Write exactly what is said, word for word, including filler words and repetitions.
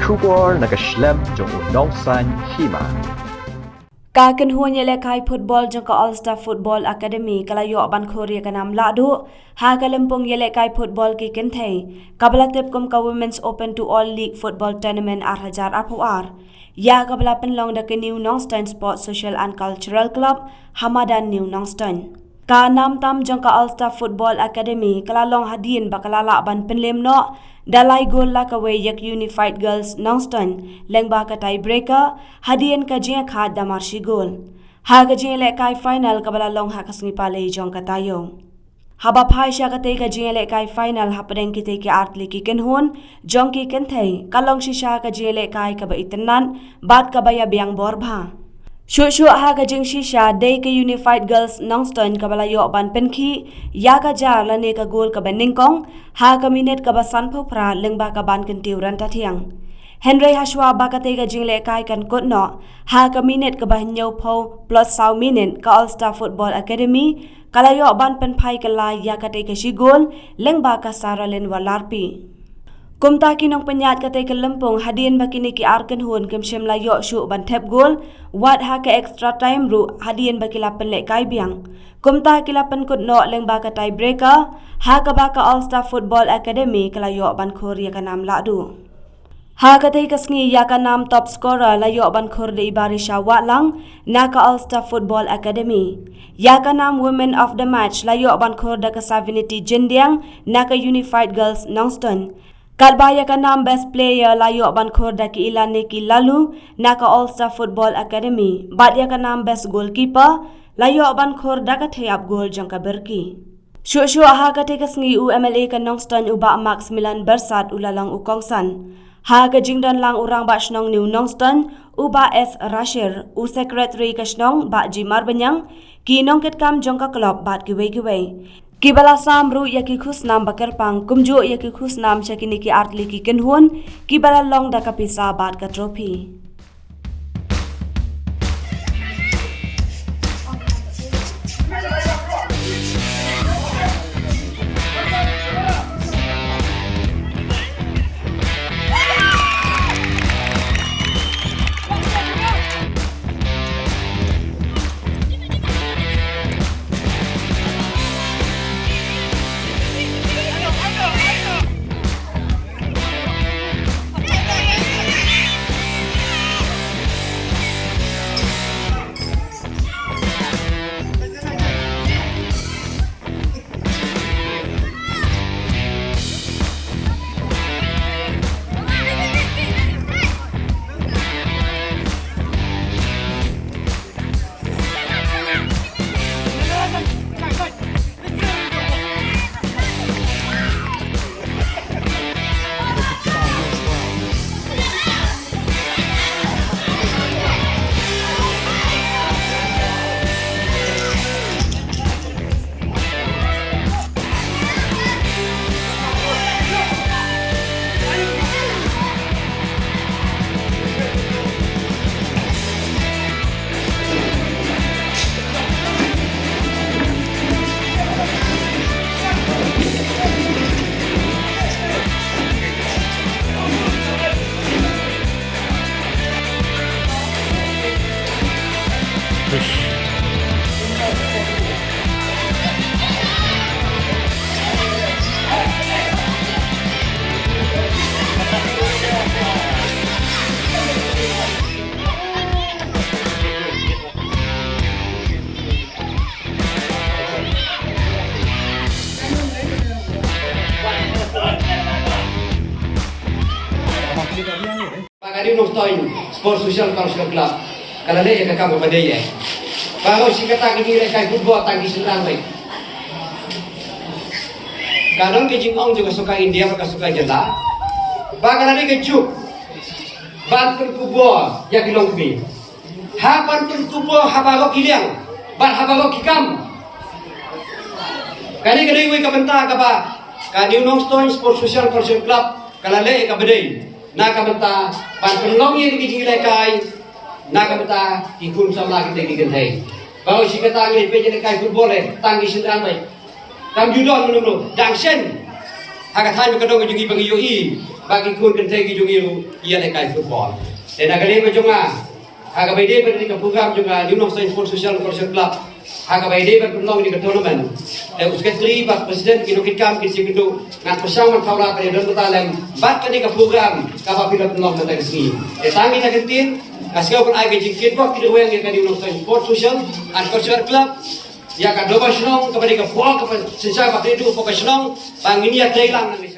Khubor na ka shlem jong u nongsan hima. Ka kynhun ïalehkai football jong ka All Star Football Academy ka la ïoh ban khur ïa ka nam lahduh ha ka lympung ïalehkai football ki kynthei kaba la tip kum ka Women's Open to All League Football Tournament ar hajar arphew ar, ïa kaba la pynlong da ka New Nongstoin Sports Social and Cultural Club ha madan New Nongstoin. Ka nam tam jong ka All Star Football Academy ka la long hadien ba ka la lah ban pynlem noh da lai gol la kawei ïa ka Unified Girls Nongstoin lyngba ka tiebreaker hadien ka jingïakhaid da mar shi gol ha ka jingïalehkai final kaba la long ha ka sngi Palei jong ka taïew. Haba phai sha katei ka jingïalehkai final hapdeng kitei ki artylli ki kynhun jong ki kynthei, ka long shisha ka jingïalehkai kaba itynnad bad kaba ïabiang bor bha. Shuh shuh ha ka jingshisha dei ka Unified Girls Nongstoin kaba la ïoh ban pynkhih ïa ka jar lane ka gol kaba nyngkong ha ka minit kaba sanphew phra lyngba ka Bankyntiew Ryntathiang. Hynrei hashwa ba katei ka jingïalehkai kan kut noh, ha ka minit kaba hynñiewphew plus saw minit ka All Star Football Academy ka la ïoh ban pynphai kylla ïa katei ka shi gol lyngba ka Saralin Walarpi. Kumta ki nongpynïaid katei ka lympung hadien ba kine ki ar kynhun kim shym la ïoh shuh ban thep gol, wat ha ka extra time ruh hadien ba ki la pynlehkai biang. Kumta ki la pynkut noh lyngba ka tiebreaker ha kaba ka All Star Football Academy ka la ïoh ban khur ïa ka nam lahduh. Ha katei ka sngi ïa ka nam top scorer la ïoh ban khur da i Barisha Wahlang na ka All Star Football Academy. Ïa ka nam Women of the Match la ïoh ban khur da ka Savinity Jindiang na ka Unified Girls Nongstoin. Katba ïa ka nam best player la ïoh ban khur da ki Ilaniki Lalu na ka All Star Football Academy. Bad ïa ka nam best goalkeeper la ïoh ban khur da ka thei ap gol jong ka Berki. Shuh shuh ha katei ka sngi u M L A ka Nongstoin u Bah Maximilan Bersat u la long u kongsan. Ha ka jingdon lang u Rangbah Shnong New Nongstoin u Bah S Rashir, u Secretary ka shnong Bah G Marbaniang, ki nongkitkam jong ka club bad kiwei kiwei. Kiba la sam ruh ïa ki khusnam ba kyrpang kumjuh ïa ki khusnam sha kine ki artylli ki kynhun kiba la long da ka pisa bad ka trophy. Ba ka New Nongstoin Sports Social Cultural Club ka la leh ïa ka kam kaba dei ïa baroh shi katta ki jingïalehkai football tang ki shynrang beit. Ka don ka jingong jong ka sorkar India bad ka sorkar jylla ba ka la dei ka juk ban pynkup bor ïa ki longkmie. Hap ban pynkup bor ha baroh ki liang bad ha baroh ki kam. Kane ka dei kawei ka bynta kaba ka New Nongstoin Sports Social Cultural Club ka la leh ïa kaba dei na ka bynta ban pynlong ïa ki jingïalehkai na ka bynta ki khun samla kitei ki kynthei. Baroh shi katta ngi peit ïalehkai football eh tang ki shynrang beit. Kam ju don mano mano dang shen. Ha ka thaiñ ba ka dong ka jong ngi ba ngi ïohi ba ki khun kynthei ki jong ngi ruh ki ïalehkai football. Te na ka liang ka jong nga, ha kaba ïadei bad kane ka program jong nga New Nongstoiñ Sports Social Culture Club, ha kaba ïadei bad pynlong ïa kane ka tournament, te u secretary bad president ki nongkitkam ki sngewthuh, ngan pyrshang ban thaw ïa ka don bynta lem bad kane ka program kaba phi la pynlong mynta ka sngi. Te tang kita ki ktien, nga sngew ban ai ka jingkyrpad ki dei weng ïa ka New Nongstoiñ Sports Social and Culture Club, ïa ka Dorbar Shnong kaba dei ka por kaba synshar ba khlieh duh ka shnong ba ngin ïa trei lang na ka